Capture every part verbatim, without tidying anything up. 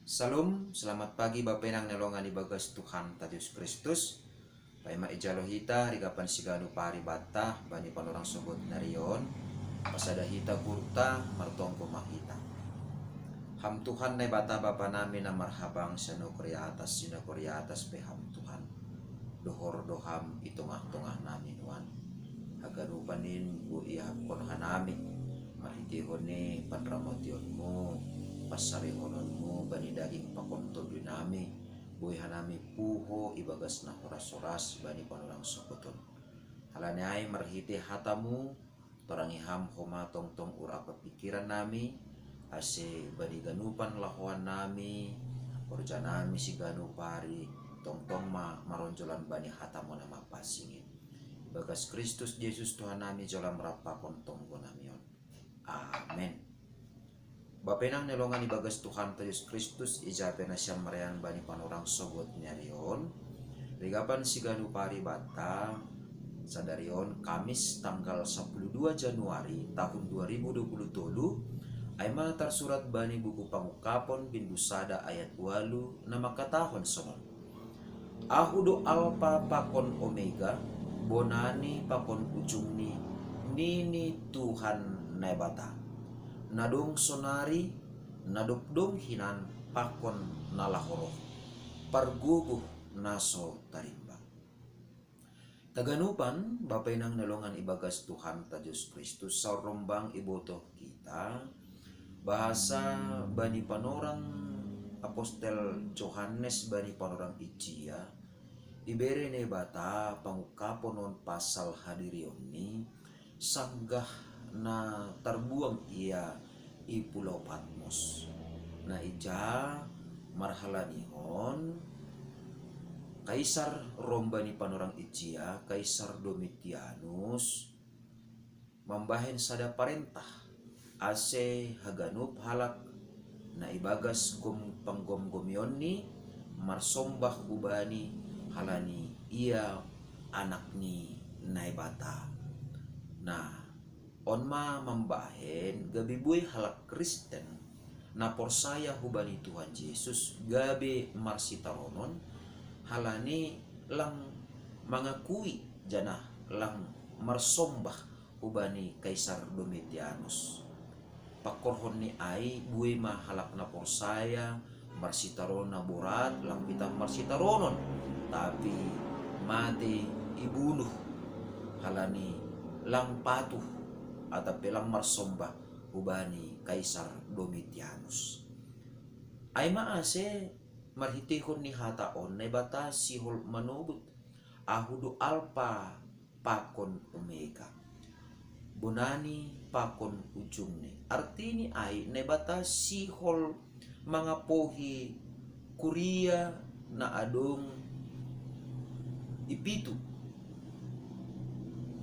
Salam, selamat pagi Bapa Inang na longan ibagas Tuhan ta Jesus Kristus. Paima ijalo hita rigapan siganu pari banta bani panorang sogot narion, pasada hita gurta, martonggo ma hita. Ham Tuhan Naibata Bapa nami na marhabang sian nagori atas, sian nagori atas pe Ham Tuhan, dohor do Ham i tongah-tongah nami nuan. Haganupan in boi iahapkon hanami marhitehon ni panramotionmu, pansarihononmu bani daging pakon tondi nami, boi hanami puho ibagas na horas-horas bani panorang sogot on. Halani ai marhite hatamu, torangi Ham homa tongtong ur apa pikiran nami, ase bani ganupan lahoan nami, horja nami siganup ari, tongtong ma maronjolan bani hatamu na mapansing in. Ibagas Kristus Jesus Tuhan nami, jalo ma rap pakon tonggo nami on. Amen. Bapa Inang na longan ibagas Tuhan ta Jesus Kristus, ija pe nasiam marean bani panorang sogot narion, rigapan siganup ari banta, sadari on Kamis tanggal sapuluh dua Januari tahun dua ribu dua puluh tolu, ai ma tarsurat bani buku Pangungkapon bindu sada ayat ualu na mangkatahon sonon: Ahu do Alpa pakon Omega, bonani pakon ujungni, nini Tuhan Naibata, na dong sonari, na dob dong hinan pakon na laho roh, pargogoh na so tarimbang. Taganupan, Bapa Inang na longan ibagas Tuhan ta Jesus Kristus, saur rombang ibotoh hita bahasa bani panorang apostel Johannes bani panorang ijia, ibere Naibata pangungkapon on pasal hadirionni, sanggah na tarbuang ia i pulau Patmos. Na ija marhalanihon Kaisar Rom bani panorang ijia, Kaisar Domitianus, mambahen sada parentah, ase haganup halak na ibagas gom panggomgomionni marsombah hubani, halani ia Anak ni Naibata. Nah, on ma mambahen gabe buei halak Kristen na porsaya hubani Tuhan Jesus gabe marsitaronon, halani lang mangakui janah lang marsombah hubani Kaisar Domitianus. Pangkorhon ni ai buei ma halak na porsaya marsitaronon na borat, lang pitah marsitaronon, tapi mate ibunuh, halani lang patuh atap pe lang marsombah hubani Kaisar Domitianus. Ai ma ase marhitehon ni hata on Naibata sihol manobut: Ahu do Alpa pakon Omega, bonani pakon ujungni. Artini ai Naibata sihol mangapohi kuria na adong i pitu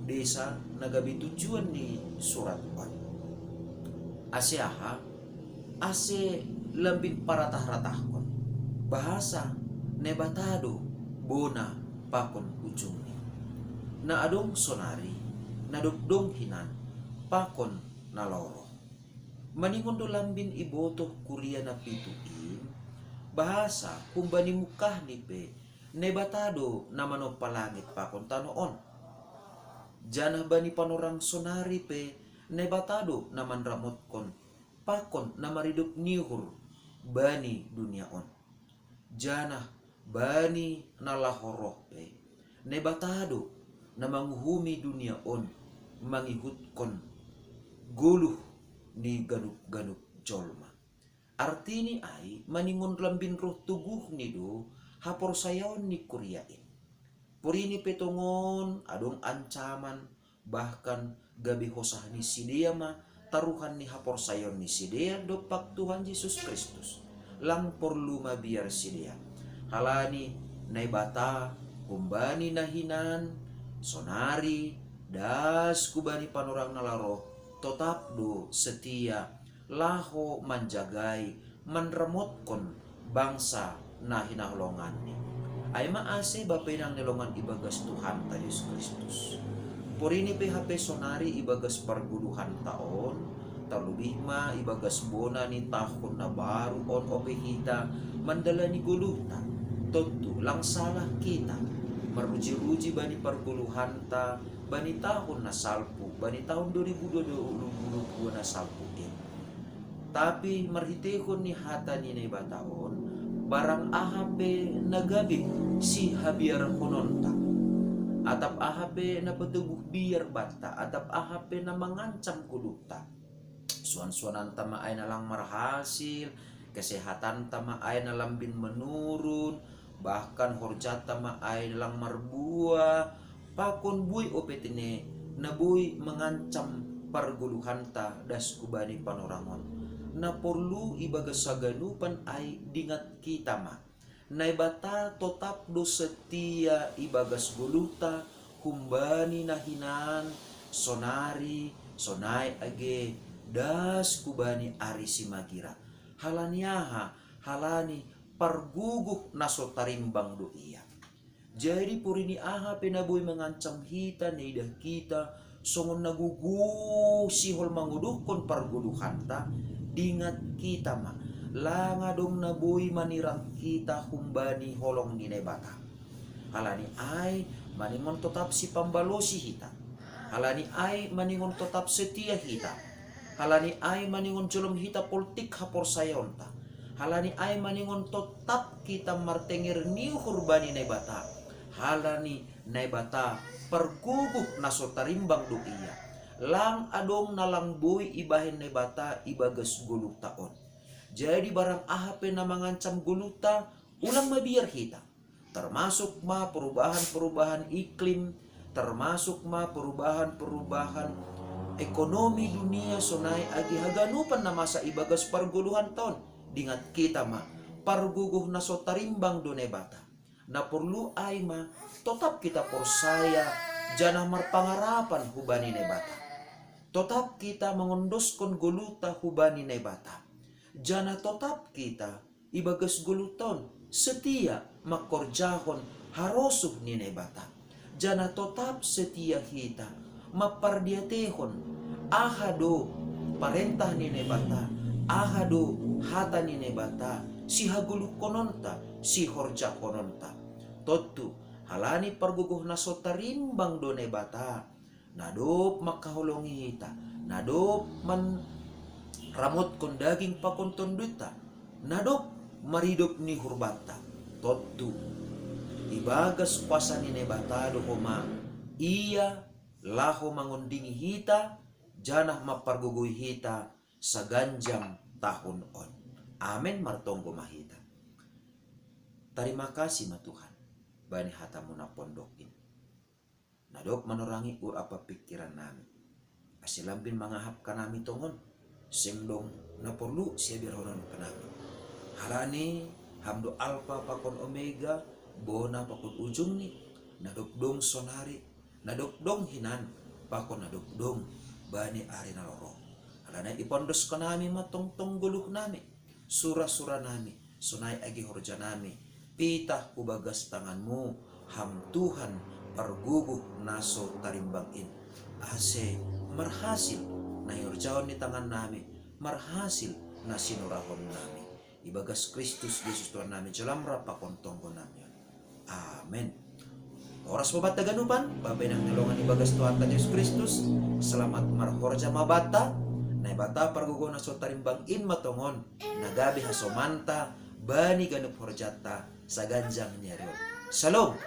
desa na gabe tujuan ni surat on. Ase aha? Ase lambin paratah-ratahkon bahasa Naibata do bona pakon ujungni, na adong sonari, na dob dong hinan pakon na laho roh. Maningon do lambin ibotoh kuria na pitu in, bahasa humbani mungkahni pe Naibata do na manompa langit pakon tano on. Janah bani panorang sonari pe Naibata do na manramotkon pakon na maridop ni uhur bani dunia on. Janah bani na laho roh pe Naibata do na manguhumi dunia on mangihutkon goluh ni ganup-ganup jolma. Artini ai maningon lambin roh tuguhni do haporsayaon ni kuria in. Porini pe tongon adong ancaman, bahkan gabe hosah ni sidea ma taruhan ni haporsayaon ni sidea dompak Tuhan Jesus Kristus. Lang porlu mabiar sidea, halani Naibata humbani na hinan, sonari, das hubani panorang na laho roh, totap do setia laho manjagai, manramotkon bangsa na hinaholonganni. Ai ma ase Bapa Inang na longan ibagas Tuhanta Jesus Kristus. Porini pe hape sonari ibagas pargoluhanta on, Terlebih ma ibagas bona ni tahun na baru on ope hita mandalani goluhta. Tontu lang salah hita maruji-ruji bani pargoluhanta bani tahun na salpu, bani tahun dua ribu dua puluh dua na salpu in. Tapi marhitehon ni hata ni Naibata on, barang aha pe na gabe sihabiarhononta, atap aha pe na patoguh biar banta, atap aha pe na mangancam goluhta, suan-suananta ma ai na lang marhasil, kesehatanta ma ai na lambin menurun, bahkan horjanta ma ai na lang marbuah, pakon buei ope tene na boi mangancam pargoluhanta das hubani panorang on. Na porlu ibagas haganupan ai dingat hita ma, Naibata totap do setia ibagas goluhta humbani na hinan, sonari, sonai age, das hubani ari simagira. Halani aha? Halani pargogoh na so tarimbang do Ia. Jadi porini aha pe na boi mangancam hita, na idah hita songon na gogo sihol mangodohkon pargoluhanta, dingat hita ma, lang adong na boi manirang hita humbani holong ni Naibata. Halani ai maningon totap sipambalosi hita. Halani ai maningon totap setia hita. Halani ai maningon jolom hita poltik haporsayaonta. Halani ai maningon totap hita martenger ni uhur bani Naibata. Halani Naibata pargogoh na so tarimbang do Ia. Lang adong na lang boi ibahen Naibata ibagas goluhta on. Jadi barang aha pe na mangancam goluhta, ulang mabiar hita. Termasuk ma perubahan-perubahan iklim, termasuk ma perubahan-perubahan ekonomi dunia sonai age haganupan na masa ibagas pargoluhanta on. Dingat hita ma, pargogoh na so tarimbang do Naibata. Na porlu ai ma totap hita porsaya janah marpangarapan hubani Naibata. Totap hita mangondoskon goluhta hubani Naibata. Janah totap hita ibagas goluhta on setia mangkorjahon harosuh ni Naibata. Janah totap setia hita mampardiatehon aha do parentah ni Naibata, aha do hata ni Naibata, sihagoluhkononta, sihorjahononta. Tontu, halani pargogoh na so tarimbang do Naibata, na dob mangkaholongi hita, na dob manramotkon daging pakon tondunta, na dob maridop ni hurbanta. Tontu, ibagas kuasa ni Naibata do homa Ia laho mangondingi hita, janah mampargogoi hita saganjang tahun on. Amen. Martonggo ma hita. Tarima kasih ma Tuhan, bani hata-Mu na pondok in. Na dob manorangi uhur pakon pikiran nami, ase lambin mangahap hanami tongon, seng dong na porlu sihabiarhonon hanami. Halani Ham do Alpa pakon Omega, bona pakon ujungni, na dob dong sonari, na dob dong hinan, pakon na dob dong bani ari na ro. Halani ipondoskon nami ma tongtong goluh nami, sura-sura nami, sonai age horja nami, pitah hu bagas tangan-Mu, Ham Tuhan, pargogoh na so tarimbang in, ase marhasil na ihorjahon ni tangan nami, marhasil na sinurahon nami. Ibagas Kristus Jesus Tuhan nami, jolom rap pakon tonggo nami on. Amen. Horas ma banta ganupan, Bapa, Inang ni longan ibagas Tuhanta Jesus Kristus, selamat marhorja ma banta. Naibata pargogoh na so tarimbang in ma tongon, na gabe hasomanta bani ganup horjanta saganjang ni ari on. Shalom.